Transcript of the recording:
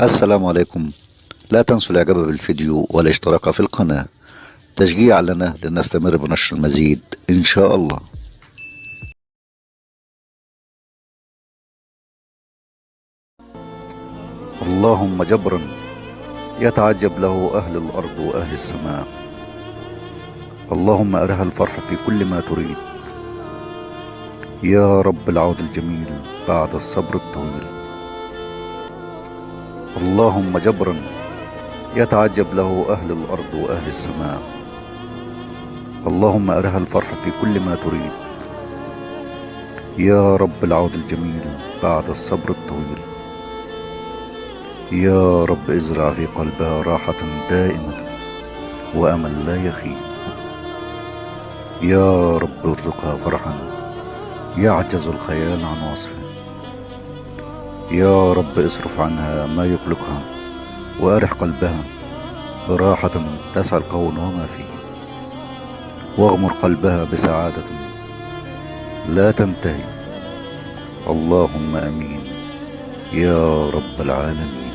السلام عليكم. لا تنسوا الاعجاب بالفيديو والاشتراك في القناة تشجيعا لنا لنستمر بنشر المزيد ان شاء الله. اللهم جبرا يتعجب له اهل الارض واهل السماء. اللهم ارها الفرح في كل ما تريد يا رب العود الجميل بعد الصبر الطويل. اللهم جبرا يتعجب له أهل الأرض وأهل السماء. اللهم أرها الفرح في كل ما تريد يا رب العود الجميل بعد الصبر الطويل. يا رب ازرع في قلبها راحة دائمة وأمل لا يخيب. يا رب ارزقها فرحا يعجز الخيال عن وصفه. يا رب اصرف عنها ما يقلقها وأرح قلبها براحة تسعى الكون وما فيه، واغمر قلبها بسعادة لا تنتهي. اللهم امين يا رب العالمين.